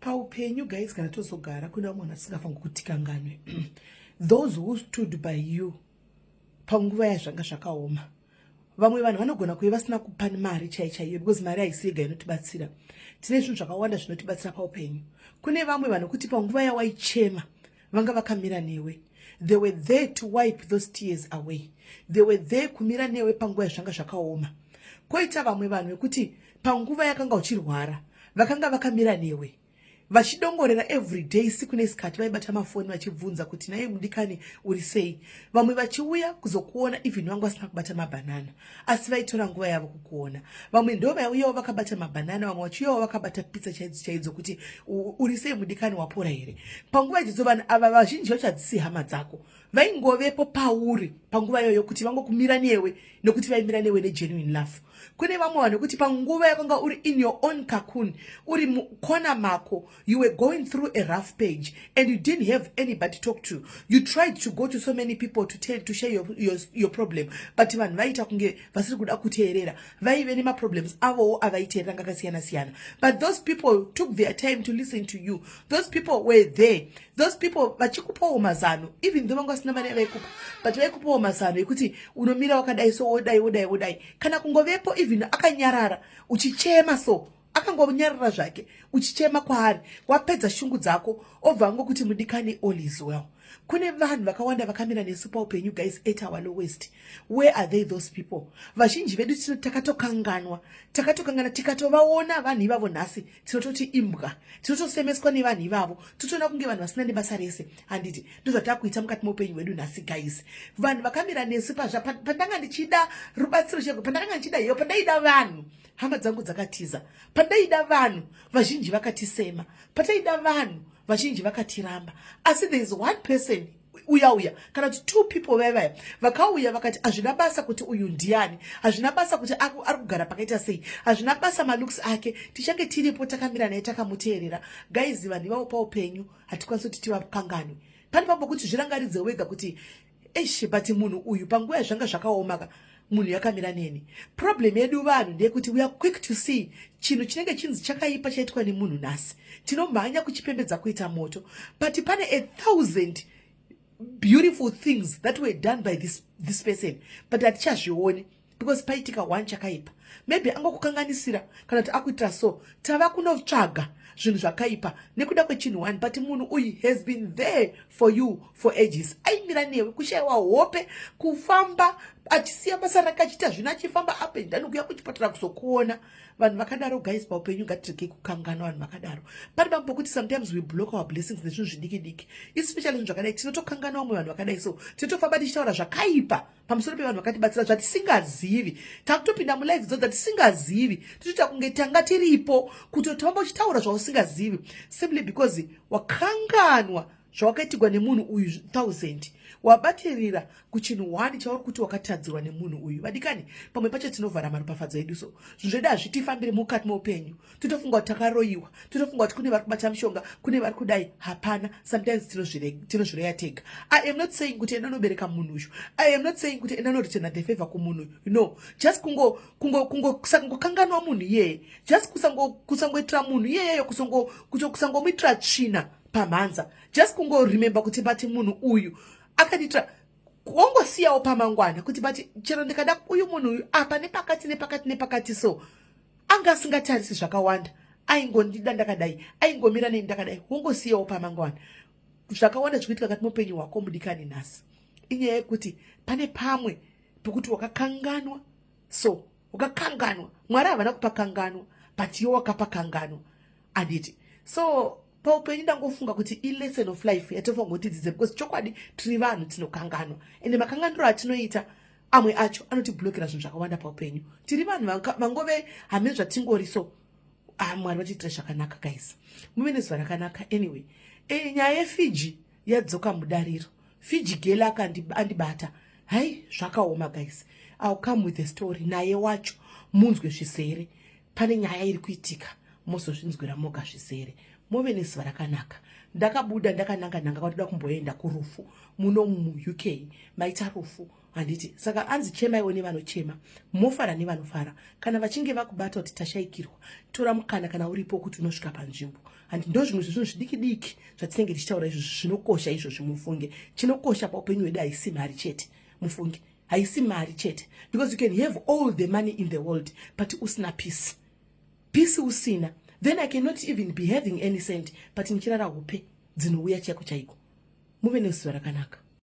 Paupenyu, guys, kana tozogara, kune vamwe vanhu vasingafangi kutikanganwe, those who stood by you panguva yazvanga zvakaoma. Vamwe vanhu vanogona kuve vasina kupa mari chai chaiyo, because mari haisi yega inotibatsira. Tine zvinhu zvakawanda zvinotibatsira paupenyu. Kune vamwe vanhu kuti panguva yawaichema vanga vakamira newe. They were there to wipe those tears away. They were there kumira newe panguva yazvanga zvakaoma. Koita vamwe vanhu vekuti panguva yakanga uchirwara vakanga vakamira newe, vachidongorera every day, siku nesikati. Vaibata mafoni vachibvunza kuti, "Naye mudikani, uri sei?" Vamwe vachiuya kuzokuona even vanga vasina kubata mabhanana, asi vaitora nguva yavo kukuona. Vamwe ndo vaiuyawo vakabata mabhanana, vamwe vachiuyawo vakabata pizza chaidzo chaidzo, kuti, "Uri sei mudikani, wapora here?" Panguva idzodzo vanhu ava vazhinji vacho hadzisi hama dzako, vaingovepo pauri panguva iyoyo kuti vangokumira newe, nekuti vaimira newe negenuine love. Kune vamwe vanhu vekuti panguva yakanga uri in your own cocoon, uri mukona mako, you were going through a rough page and you didn't have anybody to talk to. You tried to go to so many people to tell, to share your problem, but vanhu vaita kunge vasiri kuda kuteerera. Vaive nemaproblems avowo avaiteerera ngakasiyana siyana, but those people took their time to listen to you. Those people were there. Those people vachikupawo mazano, even though vanga vasina mari yavaikupa, but vaikupawo mazano ekuti unomira wakadai so, wodai, wodai, wodai, kana kungovepo even akanyarara uchichema. So akangonyarara zvake uchichema kwaari, wapedza shungu dzako, obva angokuti, "Mudikani, all is well." Kune vanhu vakawanda vakamira nesu paupenyu, guys, at our lowest. Where are they, those people? Vazhinji vedu takatokanganwa, takatokanganwa. Tikatovaona vanhu ivavo nhasi, tinototi imbwa, tinotosemeswa nevanhu ivavo, totoona kunge vanhu vasina nebasa rese, handiti? Ndozvatakuita mukati meupenyu hwedu nhasi, guys. Vanhu vakamira nesu pandanga ndichida rubatsiro cheko, pandakanga ndichida iyo, pandaida vanhu, hama dzangu dzakatiza. Pandaida vanhu, vazhinji vakatisema. Pataida vanhu, vazhinji vakatiramba. Asi there is one person uya uya, kana kuti two people vaya vaya vakauya vakati, "Hazvina basa kuti uyu ndiani, hazvina basa kuti ari kugara pakaita sei, hazvina basa malooks ake, tichange tiripo takamira naye, takamuteerera." Guys, vanhu ivavo paupenyu hatikwanisi kuti tivakanganwe. Pane papo kuti zvirangaridze wega kuti, "Eish, but munhu uyu panguva yazvanga zvakaoma, munhu yakamira neni." Problem yedu vanhu ndeyekuti we are quick to see chinhu chinenge chinzi chakaipa chaitwa nemunhu nhasi, tinomhanya kuchipembedza kuita moto, but pane a thousand beautiful things that were done by this person, but hatichazvioni because paitika one chakaipa. Maybe angokukanganisira kana kuti akuitira so, tava kunotsvaga zvinhu zvakaipa nekuda kwechinhu one. But munhu uyu has been there for you for ages. Aimira newe kushayiwa hope, kufamba achisiya basa rake, achiita zvino, achifamba up and down kuuya kuchipatara kuzokuona. Vanhu vakadaro, guys, paupenyu ngatiregei kukanganwa vanhu vakadaro. Pane pamwe pokuti sometimes we block our blessings nezvinhu zvidiki diki, especially zvinhu zvakadai. Tinotokanganwa vamwe vanhu vakadai, so tinotofamba tichitaura zvakaipa pamusoro pevanhu vakatibatsira zvatisingazivi. Takutopinda mulife dzo dzatisingazivi, tichoita kunge tanga tiripo, kutotamba uchitaura zvausingazivi simply because wakanganwa zvawakaitirwa nemunhu uyu thousand, wabatirira kuchinhu one chauri kuti wakatadzirwa nemunhu uyu. Vadikani, pamwe pacho tinovhara maropafadzo edu, so zvinhu zvedu hazvitifambiri mukati meupenyu. Totofunga kuti takaroyiwa, totofunga kuti kune vari kubata mushonga, kune vari kudai. Hapana. Sometimes tinozvireya tega. I am not saying kuti enda nobereka munhu uyu. I am not saying kuti enda noreturna the favor kumunhu uyu. No, just kusangokanganwa munhu iyeye, just kusangoitira munhu iyeyeyo, kusangomuitira tsvina pamhanza, just kungoremember kuti, but munhu uyu akatiitira. Wongosiyawo pamangwana kuti, but chero ndikada uyu munhu uyu apa nepakati nepakati nepakati, so anga asingatarisi zvakawanda, aingondida ndakadai, aingomira neni ndakadai. Wongosiyawo pamangwana. Zvakawanda zvikuitika kati muupenyu hwako, mudikani, nhasi inyaya yekuti pane pamwe pekuti wakakanganwa. So wakakanganwa, Mwari havana kupakanganwa, but iwe wakapakanganwa, handiti? So paupenyu ndangofunga kuti ilesson of life yatofanira kuti tidzidze, because chokwadi tiri vanhu tinokanganwa, ende makanganiro atinoita amwe acho anotiblokera zvinhu zvakawanda paupenyu. Tiri vanhu vangove hamene zvatingori. So, ah, Mwari vatiitire zvakanaka, guys. Muve nezuva rakanaka. Anyway, nyaya yeFiji yadzoka mudariro. Fiji girl andibata. Hai, zvakaoma, guys. I'll come with the story naye wacho munzwe zvisere. Pane nyaya iri kuitika. Mozozvinzwira moga zvizere. Muve nezuva rakanaka. Ndakabuda ndakananga nanga kwatoda kumboenda kurufu muno muUK. Maita rufu, handiti? Saka anzi chemaiwo nevanochema, mofara nevanofara. Kana vachinge vakubata kuti tashaikirwa, tora mukana kana uripo kuti unosvika panzvimbo, handi? Ndo zvimwe zvezvinhu zvidiki diki zvatinenge tichitaura izvozvi zvinokosha izvozvi, mufunge. Chinokosha paupenyu hwedu haisi mari chete, mufunge, haisi mari chete, because you can have all the money in the world but usina peace. Peace usina, then I cannot even be having any cent but ndichirara hope dzinouya chaiko chaiko. Muve nezuva rakanaka.